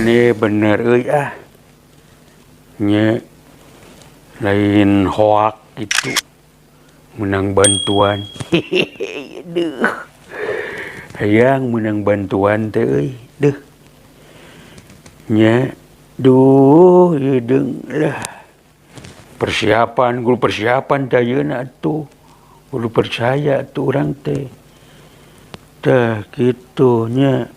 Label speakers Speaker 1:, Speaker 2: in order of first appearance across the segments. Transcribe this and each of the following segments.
Speaker 1: Ini bener euy ah. Nya lain hoak gitu. Menang bantuan. Duh. Hayang menang bantuan teh euy. Duh. Nya duh hideung lah. Persiapan, kudu persiapan teh ayeuna atuh. Kudu percaya tuh urang teh. Tah kitu nya.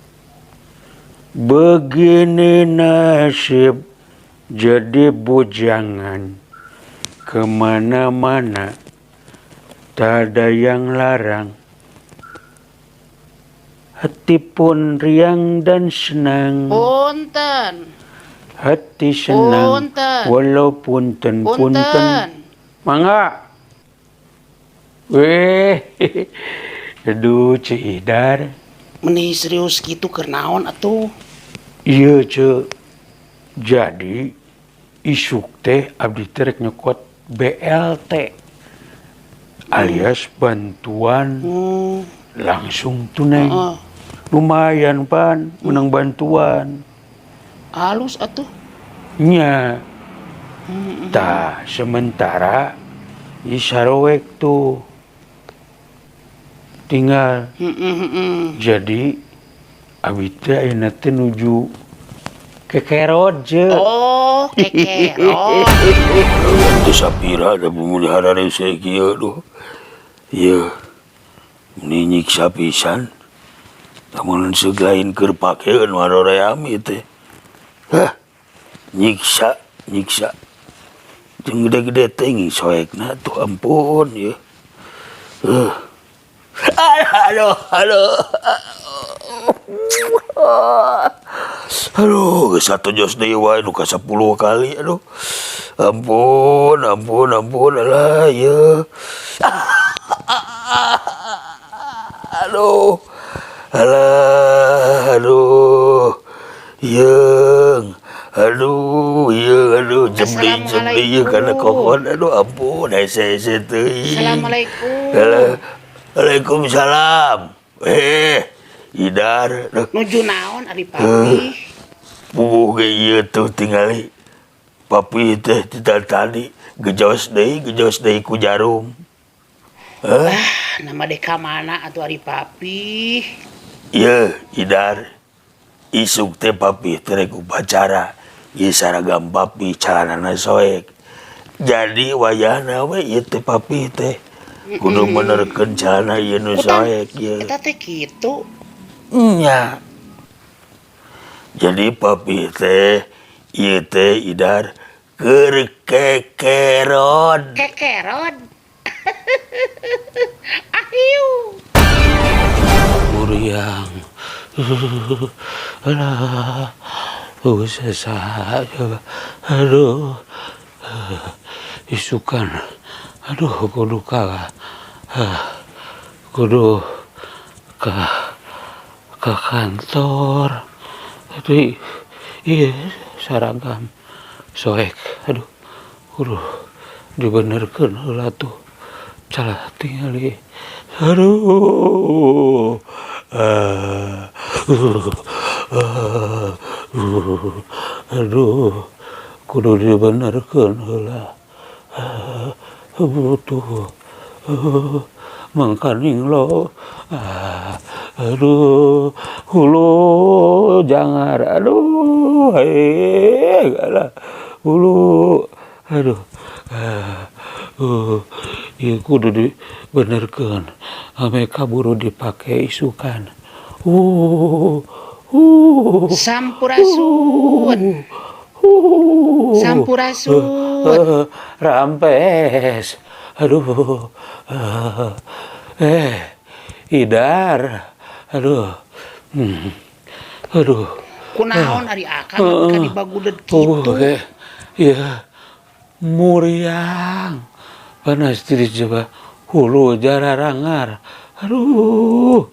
Speaker 1: Begini nasib jadi bujangan, kemana-mana tak ada yang larang. Hati pun riang dan senang.
Speaker 2: Punten.
Speaker 1: Hati senang.
Speaker 2: Punten.
Speaker 1: Walaupun ten punten.
Speaker 2: Punten.
Speaker 1: Mangga. Weh. Aduh, Ceu Idar.
Speaker 2: Meni serius gitu keur naon atuh?
Speaker 1: Iya, Ceu. Jadi isuk teh abdi teh rek nyokot BLT alias bantuan langsung tunai. Lumayan pan menang bantuan.
Speaker 2: Halus atuh.
Speaker 1: Nya. Tah, sementara saroek tuh tinggal. Jadi abi teh ayeuna teh nuju kekerod je.
Speaker 2: Oh, kekerod.
Speaker 3: Teu sapira da pemelihara rese kieu, duh. Ieu meni nyiksa pisan. Lamun seug lain keur pakeun waroream ieu teh. Hah, nyiksa, nyiksa. Jeung gede-gede teh soekna tuh, ampun ieu. Heuh. Aduh, aduh. Aduh, geus satojos deui wae nu ka 10 kali, aduh. Ampun, ampun, ampun, alah ieu. Aduh. Alah, aduh. Yeung. Aduh, ieu aduh jebli jebli ieu kana kokon. Aduh, ampun, hese-hese teuing.
Speaker 2: Assalamualaikum.
Speaker 3: Alah. Waalaikumsalam. Eh, Idar.
Speaker 2: Nuju naon ari papi?
Speaker 3: Puguh ge ieu tuh tingali. Papi teh ti tadi gejos deui ku jarum.
Speaker 2: Ah, nama dek ka mana atuh ari papi?
Speaker 3: Ieu, Idar. Isuk teh papi teh rek upacara. Ieu saragam papi calanana soek. Jadi wayahna we ieu teh papi teh kudu menerkeun calana ieu nu soek ieu.
Speaker 2: Eta teh kitu.
Speaker 3: Nya. Jadi papi teh ieu teh, Idar, keur kekerod.
Speaker 2: Kekerod. Ahiu.
Speaker 1: Muriang. Alah. Sesa coba. Aduh. Isukan. Aduh, kudu ke kantor. Aduh, iya seragam soek. Aduh, kudu dibenerkeun heula tuh. Salah tingali. Aduh. Aduh, kudu dibenerkeun heula. Butuh. Mangkaning lo. Aduh, hulu jangar. Aduh, hei, alah. Hulu. Aduh. Ieu kudu dibenerkeun. Ame kaburu dipake isukan.
Speaker 2: Sampurasun. Sampurasun.
Speaker 1: Rampes. Aduh. Idar. Aduh. Aduh.
Speaker 2: Kunaon ari akang ka dibaguded kitu?
Speaker 1: Iya. Muriang. Panas tiris coba. Hulu jararangar. Aduh.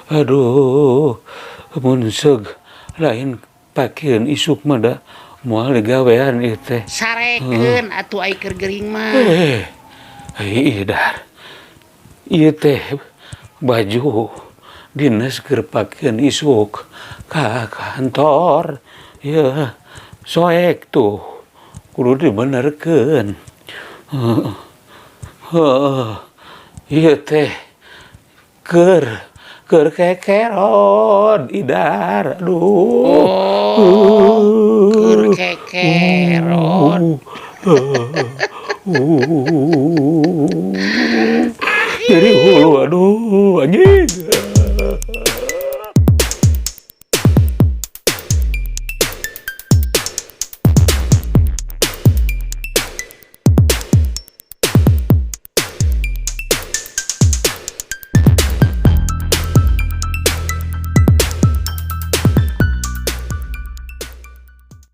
Speaker 1: Aduh. Mun seug lain pakeun isuk mah da moal digawean ieu teh.
Speaker 2: Sarekeun atuh ai keur gering mah.
Speaker 1: Idar. Ieu teh baju Dinas keur pakeun isuk ka kantor. Ya, soek tuh. Kudu dibenerkeun. Heeh. Heeh. Ieu teh keur kekerod, Idar. Aduh.
Speaker 2: Oh, keur kekerod.
Speaker 1: Jadi hulu, aduh, anjing.